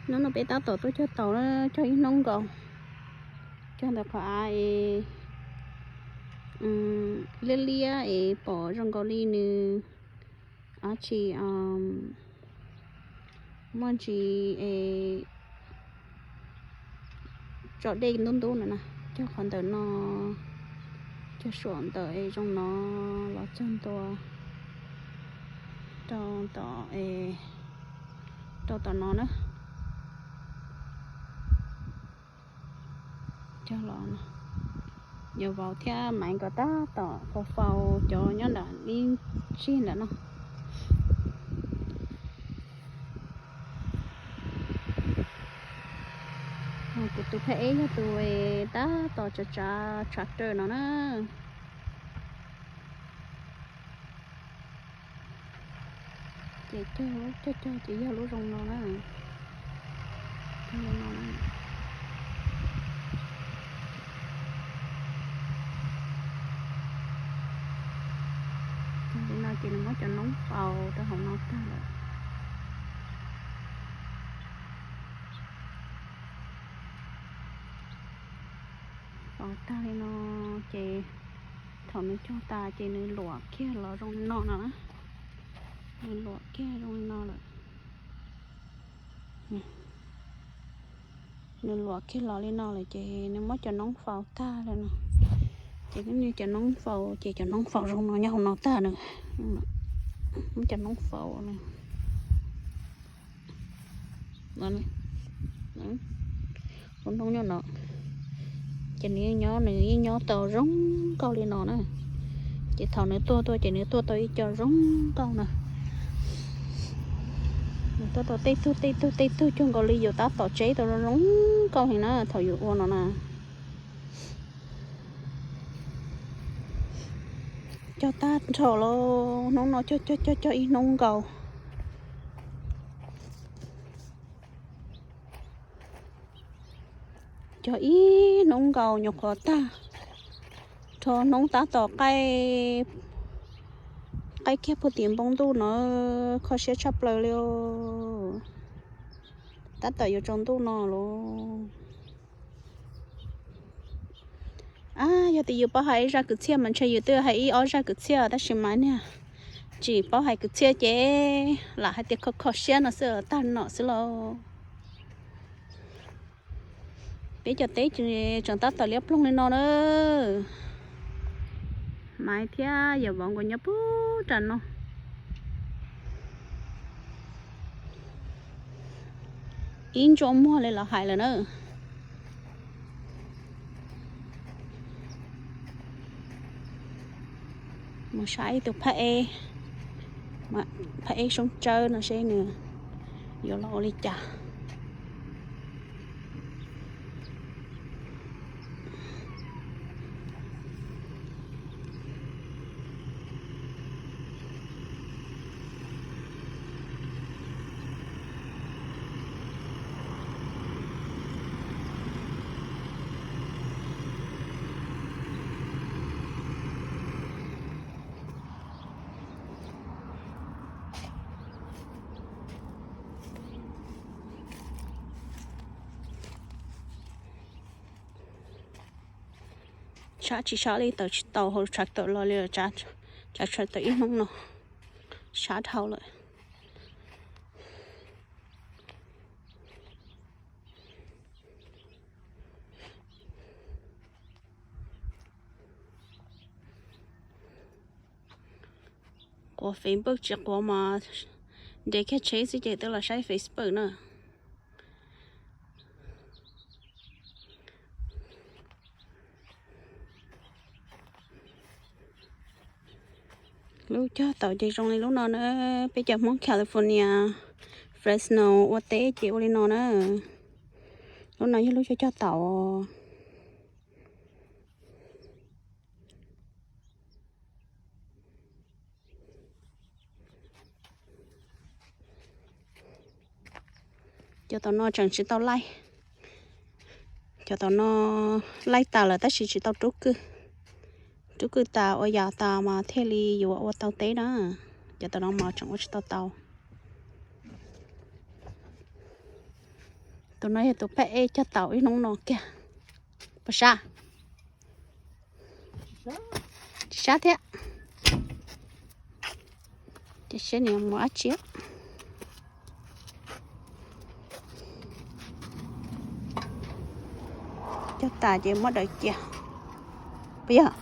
Hnub no peb tab tom tuaj cog taum na, cog ib hnub nkaus. Cog ntawm qhov av es liab liab es pom zoo nkaus li nws dab tsi muaj ntsis es tso dej ntub ntub na na. Cog qhov ntawm no, cog suam ntawm es zoo no los txog ntua rau tom, rau tom no na. Cog los, yog vauv thiab Maiv nkawd tab tom faus faus cov nyob nram ib tsig ntawm no. Kuv tus phab eb yog tus tab tom tsav tsav tractor no na. Ces cog cog cog ces yog lub zoo no na. Li no ces nws muab cov noob faus rau hauv no tag lawm. Faus tag li no ces thaum nws cog tas ces nws luam kiag los zoo li no no na. Nws luam kiag zoo li no lawm. Nws luam kiag los li no lawm ces nws muab cov noob faus tag lawm no. Ces nws cov noob faus ces cov noob faus zoo no nyob hauv no tag na. Muab cov noob faus no. Lub noob nyob no. Ces nws yeej nyob, nws yeej nyob tau zoo nkauj li no na. Ces thaum nws tuaj tuaj ces nws tuaj tau ib co zoo nkauj na. Nws tuaj tau tej tug tej tug tej tug cuag nkaus li yus tab tom tseb tau zoo zoo nkauj heev na thaum yus ua no na. Cog tag nrho lauj, hnub no cog cog cog cog ib hnub nkaus. Cog ib hnub nkaus nyuam qhuav tag. Rho hnub tab tom qaij, qaij kiag puag tim npoo ntuj no, kho siab tshaj plaws li. Tab tom yuav tsaus ntuj no lauj. Ab, yog tias yus paub hais ib zaj kwv txhiaj mas ntshe yus twb hais ib ob zaj kwv txhiaj tab sis mas niag tsis paub hais kwv txhiaj ces lam hais tias kho kho siab no xwb tag nom xwb lauj. Peb cov teb tseem tab tom liab ploog li no na. Maiv thiab yawm vauv nkawd nyob puag nram no. Ib ntsuab muag li los hais lawm na. Mus saib tus phab eb, phab eb Soob Tsawb no seb nws yuav los ua li cas. Sab tsis sab li, tawm tsis tau hauv tractor los li, tsav tractor ib hnub no sab dhau lawm. Quav Facebook tsis quav mas nres kiag tsheb xwb ces twb los saib Facebook na. Lub cog taum ces zoo li lub no na, peb cov Hmoob California, Fresno ua teb ces ua li no na. Lub no yog lub cog cog taum. Cov tom no tseem tsis tau laij. Cov tom no laij tas lawm tab sis tsis tau rub kwj. Rub kwj tas ua yam tas mas thiaj li yuav ua tau teb na. Cov tom no mas tseem ua tsis tau tau. Tus no yog tus phab ej cog taum ib hnub no kiag. Puas sab? Tsis sab thiab. Ces seb nws mus dab tsi. Cog tas ces muab daws cia. Puas yog?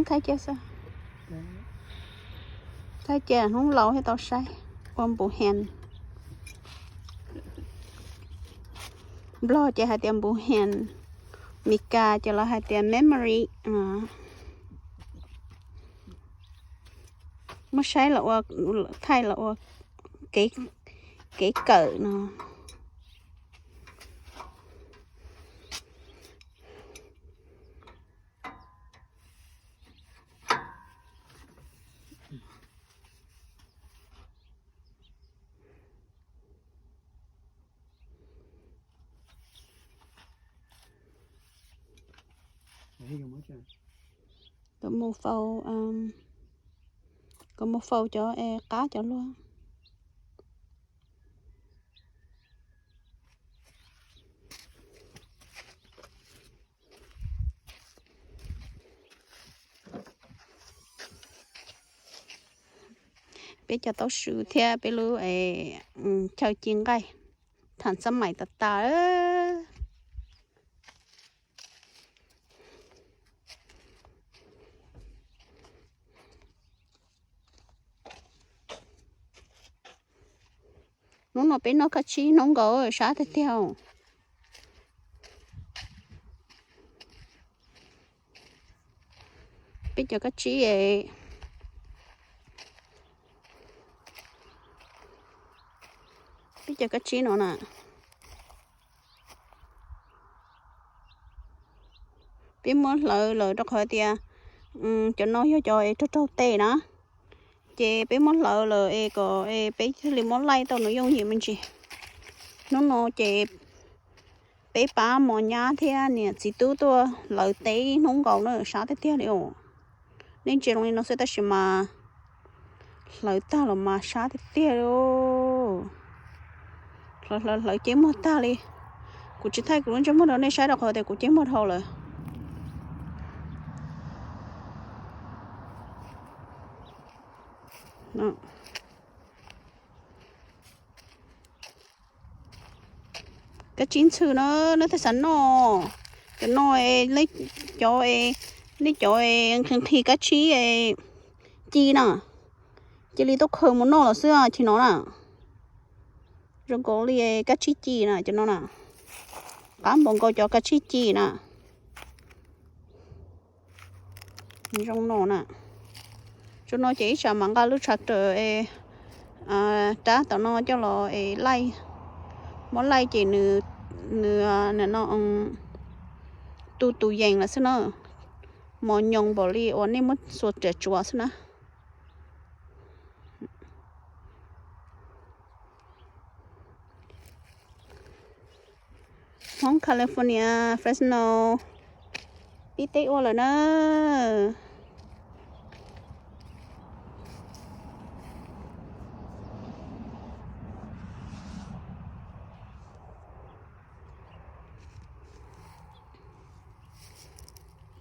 Khaib cia xwb. Khaib cia hnub laus thiaj tau saib. Ua npu hees. Nplog ces hais tias npu hees, Mis Kas ces lawv hais tias memory. Muab saib los ua, thaij los ua kev kawm no. Kuv mus faus, kuv mus faus cov es qab cov luag. Peb cov taub su thiab peb lub chaw ci nqaij tham xab mais tas tas. Hnub no peb noj kab tsib hnub nkaus sab tiag tiag. Peb cov kab tsib, peb cov kab tsib no na. Peb muab hlawv lawm rau qhov tias cov no yog cov es raug raug tes na. Ces peb muab hlawv lawm es kom es peb thiaj li muab laij tau nws yooj yim me ntsis. Hnub no ces peb pab mos nyab thiab niam txiv tub tuaj hlawv teb ib hnub nkaus na, sab tiag tiag li os. Nej ntsia zoo li no xwb tab sis mas hlawv tag los mas sab tiag tiag li. Hlawv hlawv hlawv ceb muag tag li. Kuv tsis thaij kuv lub ntsej muag rau nej saib rau qhov tias kuv ceb muag dhau lawm. Kab tsib ntxhw na, nej thiaj xav noj. Cov no, cov, nej cov nqhis nqhis kab tsib ci na, cia li tuaj khaws mus noj los xwb os, cov no na. Zoo nkaus li kab tsib ci na, cov no na. Qab npaum nkaus cov kab tsib ci na. Zoo no na. Tsuas no ces ib tsam mam nqa lub tshav raws rab tom no coj los es laij, muab laij ces nws, nws no tu tus yees lawm xwb na. Mos nyoos npaum li uas nej muab xuas riam tsuav xwb na. Hmoob California, Fresno, pib teb ua lawm na.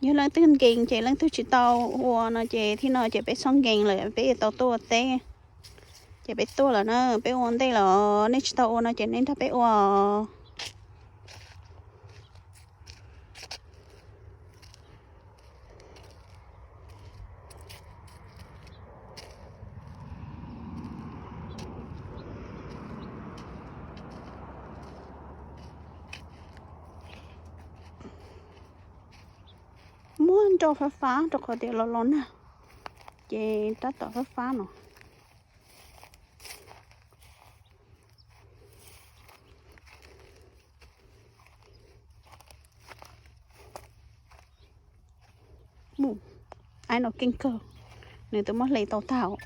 Yog leej twg nkees ces leej twg tsis tau ua no ces thib no ces peb txhob nkees lawm, peb tau tuaj ua teb. Ces peb tuaj lawm na, peb ua ntej lawm, nej tsis tau ua no ces nej nrog peb ua. Muab nrau fab fab rau qhov tias los los nag, ces tab tom fab fab no. Mus, aib no keej kawg, nws twb muab hle tau tag.